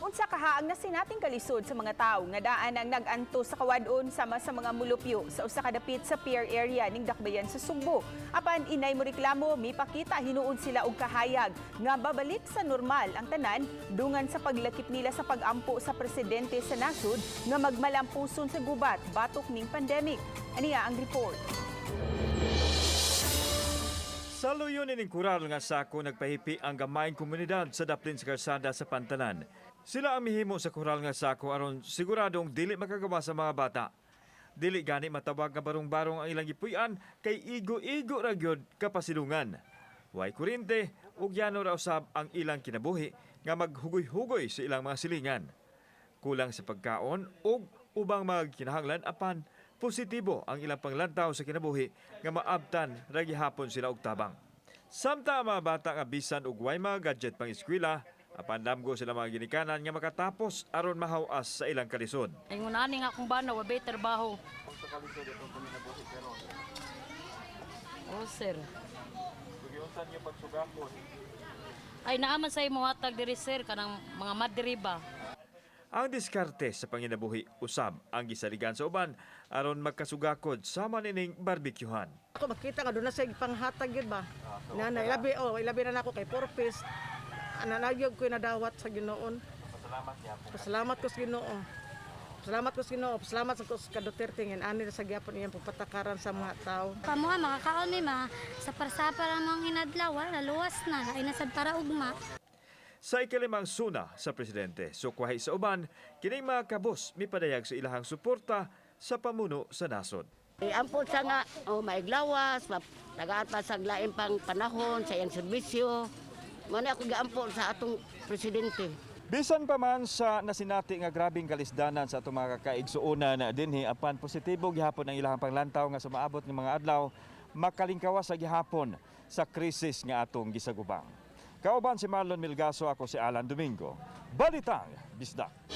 Unsa kaha ang nasinating kalisod sa mga tawo nga daan ang nag-antos sa kawadon sama sa mga mulupyo sa usa ka dapit sa pier area ning Dakbayan sa Sugbo? Apan inay mo reklamo, mipakita hinuon sila og kahayag nga babalik sa normal ang tanan dungan sa paglakip nila sa pag-ampo sa presidente sa nasod nga magmalampuson sa gubat batok ning pandemic. Aniya ang report. Sa luyo nining kural nga sako, nagpahipi ang gamayng komunidad sa daplin sa karsada sa Pantalan. Sila ang mihimo sa kural nga sako aron siguradong dili makagawa sa mga bata. Dili gani matawag nga barong-barong ang ilang gipuy-an kay igo-igo ra gyud kapasilungan. Way kurente ug yano ra usab ang ilang kinabuhi nga maghugoy-hugoy sa ilang mga silingan. Kulang sa pagkaon ug ubang mga kinahanglan, apan positibo ang ilang panglantaw sa kinabuhi nga maabtan ra gihapon sila og tabang. Samtang ang mga bata nga bisan og way mga gadget pang eskwela, apan damgo sila mga ginikanan nga makatapos aron mahawas sa ilang kalisod. Ingon ani nga akong bana wa bay trabaho. Oh, sir. Ay, naaman sa imo hatag diri, sir, kanang mga madriba. Ang diskarte sa panginabuhi usab ang gisaligan sa uban aron magkasugakod sama nining barbecuehan. Ako makita nga doon na siya panghatag yun ba. Na ilabi, oh, ilabi na nako kay purpose. Ananayog ko nadawat sa Ginoon. Pasalamat ko sa Ginoo. Salamat ko sa Ginoo. Salamat sa ko sa Duterte nga ani na sa gyapon iyang pagpatakaran sa mga tao. Kamo nga makakaon mi ma sapar-sapar ang mga inadlaw, wala luwas na, ay nasad para ugma. Sa ikalimang suna sa presidente, sukwahi sa uban, kining mga kabus mipadayag sa ilahang suporta sa pamuno sa nasod. Ampon sa nga, oh, maiglawas, tagaan pa sa lain pang panahon sa iyang serbisyo. Muna ako gaampon sa atong presidente. Bisan pa man sa nasinati nga grabing kalisdanan sa atong mga kaigsuonan dinhi, apan positibo gihapon ang ilahang panglantaw nga sa maabot ng mga adlaw makalingkawas sa gihapon sa krisis nga atong gisagubang. Kauban si Marlon Milgaso, ako si Alan Domingo. Balitang Bisdak.